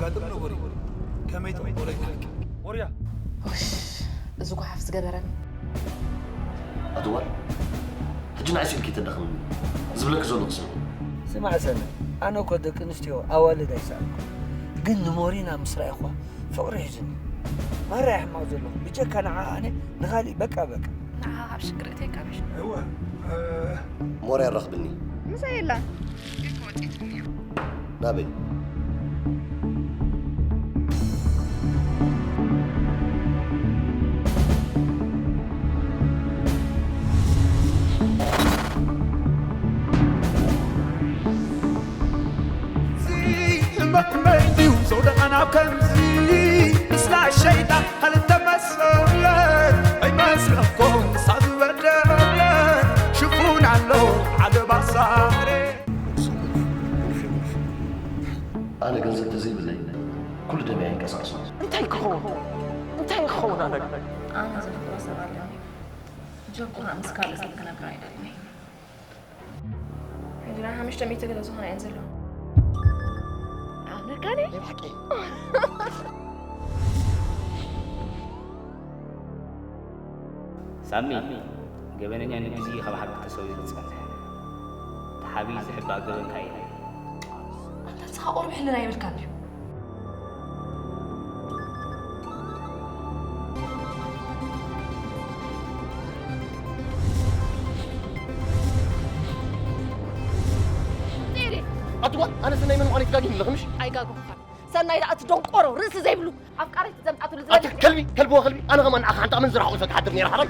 ጋጥም ንቡር እዩ። ከመይ ተቕበሎ ይብለኪ። ሞርያ። ውሽ፣ እዚ ጓሓፍ ዝገበረኒ። ኣትዋል፣ ሕጂ ንዓይ ስኢልኪ ተዳኽምኒ። ዝብለኪ ዘለኹ ስምዒ። ስማዕ ሰነ፣ ኣነ እኮ ደቂ ኣንስትዮ ኣዋልድ ኣይሰኣልኩ፣ ግን ንሞሪና ምስ ረኣይኳ ፍቕሪ ሒዙኒ። ማራ ሕማቕ ዘለኹ ብጀካ ንዓ ኣነ ንኻሊእ በቃ በቃ። ንዓ ኣብ ሽግር እተካ ምሽ ሞርያ ኣራኽብኒ። ምሳይ የላን። ናበይ? ሕመት መይትዩ ሰው ደቐናብ ከምዚ ምስላ ሸይጣን ካልተመሰለት ኣይመስለኮ ንሳ ዝበደለት ሽፉን ኣሎ ዓገብ ኣሳሬ ኣነ ገንዘብ ተዘይብለይ ኩሉ ደመይ ኣይንቀሳቀስን። እንታይ ክኸውን እንታይ ክኸውን ኣነ ኣነ ዘፍቅሮ ሰብ ኣለኒ። ጀኩራ ምስ ካልእ ሰብ ክነብር ኣይደልን። ሕጂ ናይ ሓሙሽተ ሚእቲ ገለ ዝኾነ እየን ዘለዋ። ኣምነካኒ? ሳሚ፣ ገበነኛ ንግዜ ካብ ሓቂ ተሰዊሩ ዝጸንሕ፣ ተሓቢኡ ዝሕባእ ገበን ከኣ የለን። ኣንታ ንስኻ ቁሩብ ሕልና የብልካን ድዩ? ኣትዋ ኣነ ሰናይ መን ምዃነይ ትጋግይኒ ኣለኺ ምሽ? ኣይጋገኹኻን። ሰናይ ደኣ እቲ ደንቆሮ ርእሲ ዘይብሉ ኣፍቃሪት ዘምጻትሉ ኣቲ ከልቢ ከልብዋ ከልቢ ኣነ ከማን ንዓኻ ሓንቲ ኣመንዝራ ሓቑፈ ክሓድር ነይረ ሓራይ።